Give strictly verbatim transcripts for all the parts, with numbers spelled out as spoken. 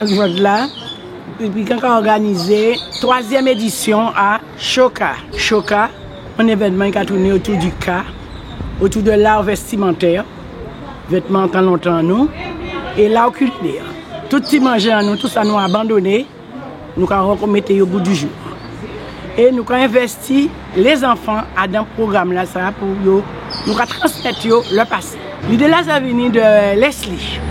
Jòdla, Pikan ka òganizé twazyèm édisyon a Choka. Choka, on évènman ki ka tounen otou di ka, otou de l'art vestimentaire, vètman an tan lontan an nou, é l'art culinaire. Tout ti manjé an nou, tout sa nou abandoné, nou ka rèmèt yo o gou di jou. É nou ka envèsti lézanfan adan pwogram-lasa pou yo, nou ka transmèt yo lè pasé. Lidé-lasa vini de Leslie,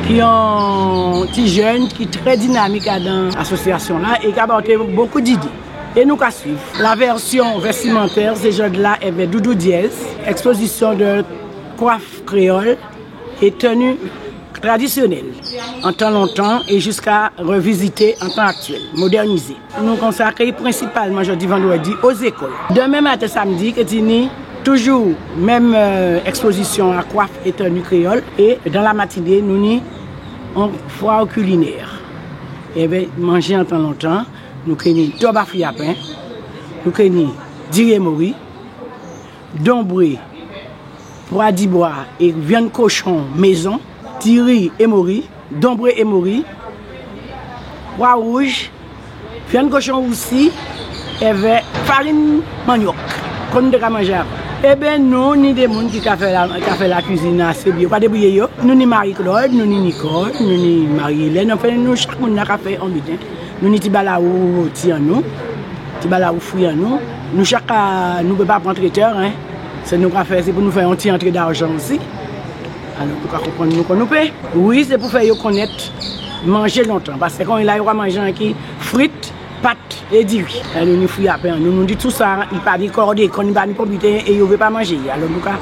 ki on ti jenn ki trè dinamik adan asosiyasyon-la é ki apòté bokou d'idé. É nou ka suiv. La version vestimentaire, sé jòdla èvè Doudou Diez, exposition de coiffe créole et tenue traditionnelle, an tan lontan é jiska révizité an tan aktyèl, modèrnizé. Nou konsakré prensipalman jòdi vandrèdi o zékòl. Dèmen maten samdi, ké tini toujou menm, euh, ekspozisyon a kwaf é tèni kréyòl. É dan la matiné, nou ni on fwa kilinè. Ében, manjé an tan lontan, nou ké ni dòb a friyapen, nou ké ni diri é mori, donbré, pwa dibwa é vyann kochon mézon, diri é mori, donbré é mori, pwa wouj, vyann kochon wousi, èvè farin mannyòk, kon nou té ka manjé avan. Ében, nou ni dé moun ki ka fè la, ka fè la kwizin asé byen, yo ka débouyé yo. Nou ni Marie-Claude, nou ni Nicole, nou ni Marie-Hélène, anfen, nou chak moun-la ka fè on biten. Nou ni ti balawo ti an nou, ti balawo fri an nou. Nou chak ka, nou pé pa pran trétè, en. Sa nou ka fè, sé pou nou fè on ti antré dajan osi. Alò, nou ka konprann nou kon nou pé. Wi, sé pou fè yo konnèt manjé lontan. Paskè kon la, yo ka manjé anki frit, pat é diri. É nou ni friyapen an nou, nou di tousa, i pa ni klòdékòn, i pa ni konbité, é yo vé pa manjé. Alò, nou ka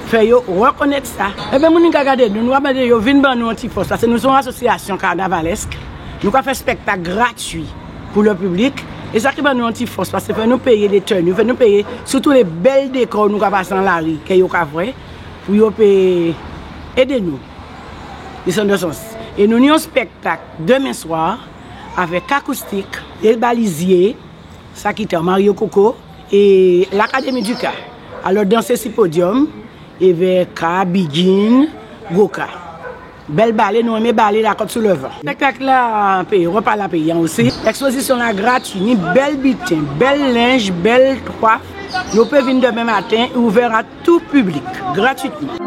fè yo rèkonnèt sa. Ében, moun ki ka gadé nou, nou ka mandé yo vin ban nou on ti fòs. Paskè nou sé on asosyasyon kanavalèsk. Nou ka fè spèktak gratui pou lè piblik. É sa ki ban nou on ti fòs, paskè fò nou péyé lé tèni, fò nou péyé sitou lé bèl dékò nou ka pasé an lari, kè yo ka vwè, pou yo pé édé nou. Desann dan sans. É nou ni on spèktak dèmen swa avèk Akoustik, lé Balizyé, Sakitè, Mario Coco, é Lakadémi di Ka. Alò, dansé si podyòm, èvè ka, bigin, gwoka. Bèl balé, nou enmé balé lakòt sou lèvan. Spèktak-la péyan, rèpa-la péyan osi. Ekspozisyon-la gratui, ni bèl biten, bèl lenj, bèl kwaf. Yo pé vin dèmen maten, ouvè a tout piblik, gratuitman.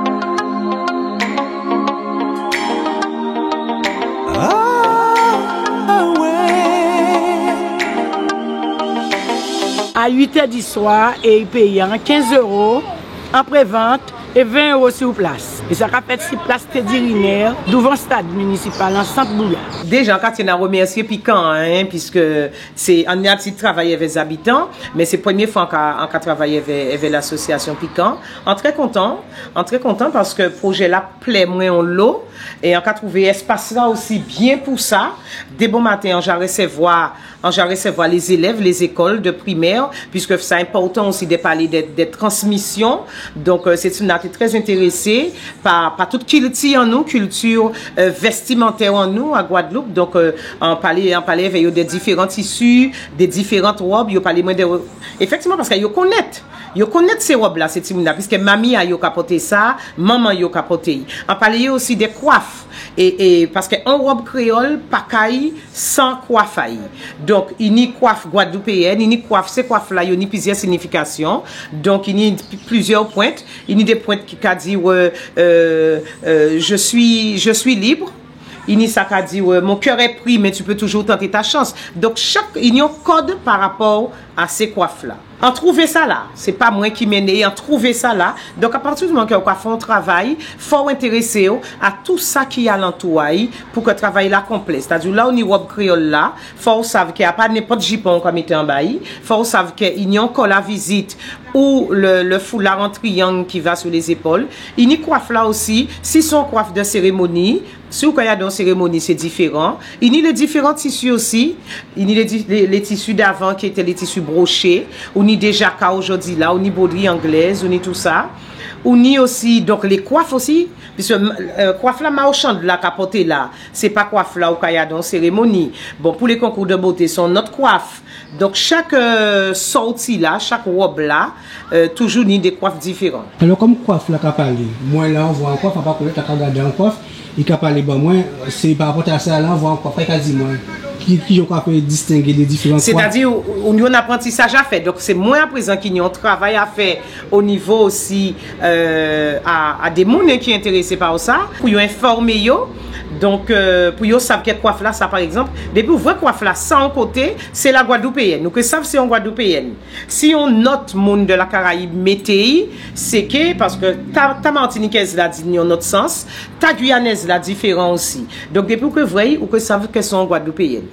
A uitè di swa, é i péyan, kenz éwo an prévant é ven éwo si plas. É sa ka fèt si plas Teddy Riner, douvan stad minisipal an sant Bouya. Déja, an ka tyenn a rèmèsyé Pikan, en, piskè sé, an ni abitid travay avè Zabitan, mé sé prèmyé fwa an ka, an ka travay avè, avè lasosyasyon Pikan. An trè kontan, an trè kontan paskè pwojé-la plè mwen onlo, é an ka touvé espas-la osi byen pou sa. Dè bon maten, an ja rèsèvwa, an ja rèsèvwa lé zélèv, lé zékòl dè primè, piskè sa enpòtan osi dè palé dè, dè transmisyon. Donk, euh, sé timoun-la té trè entérésé pa, pa tout kilti an nou, kilti, euh, vèstimantè an nou a Gwadloup. Donk, euh, an palé, an palé avè yo dè diféran tisi, dè diféran wòb, yo palé mwen dè, éfèktivman, paskè yo konnèt. Yo konnèt sé wòb-la, sé timoun-la, piskè manmi a yo ka pòté sa, manman yo ka pòté. An palé yo osi dè kwaf. É, é, paskè on wòb kréyòl pa kay san kwaf a'y. Donk, i ni kwaf gwadloupéyèn, i ni kwaf, sé kwaf-la, yo ni plizyè signifikasyon. Donk, i ni plizyè pwent. I ni dé pwent ki ka di, euh, euh, euh, je suis, je suis libre. I ni sa ka di, euh, mon cœur est pris, mais tu peux toujours tenter ta chance. Donk, chak, i ni on kòd pa rapò a sé kwaf-la. An touvé sa la, sé pa mwen ki mennen, an touvé sa la. Donk, apati di moman kè ou ka fè on travay, fò ou entérésé'w a tou sa ki alantou a'y, pou kè travay-la konplè. Sétadi, la ou ni wòb kréyòl-la, fò ou sav kè a pa nenpòt jipon ou ka mété anba'y, fò ou sav kè i ni on kòlavizit ou le, le foulard en triangle qui va sur les épaules. I ni kwaf-la osi, si sé on kwaf dè sérémoni, si ou kay adan on sérémoni, sé diféran. I ni lé diféran tisi osi. I ni lé di-, lé, lé tisi d'avan ki été lé tisi broché. Ou ni dé jaka jòdi-la, ou ni bwodri anglèz, ou ni tou sa. Ou ni osi, donk, lé kwaf osi. Piskè, euh, kwaf-la mawchann-la ka pòté la, sé pa kwaf-la ou kay adan on sérémoni. Bon, pou lé konkou dè boté, sé on lòt kwaf. Donk, chak, euh, sòti-la, chak wòb-la, euh, toujou ni dé kwaf diféran. Alò, kòm kwaf-la ka palé, mwen la, an vwè on kwaf, an pa konnèt, an ka gadé on kwaf, I ka palé ban mwen, sé pa rapò a sa la, vwa, kwafè ka di mwen ki, ki jan ou ka fè distengé lé diféran kwa. Sétadi, ou, ou ni on aprantisaj a fè. Donk, sé mwen aprézan ki ni on travay a fè o nivo osi, euh, a, a dé moun, hen, ki entérésé pa sa, pou yo enfòmé yo. Donk, euh, pou yo sav kè kwaf-lasa, pa ègzanp, dépi ou vwè kwaf-la sa on koté, sé la Gwadloupéyèn. Ou ké sav sé on Gwadloupéyèn. Si on lòt moun de la Karayib mété'y, sé kè, paskè ta, ta Matinikèz-la di ni on lòt sans, ta Gwiyanèz-la diféran osi. Donk, dépi ou ké vwè'y, ou ké sav kè sé on Gwadloupéyèn.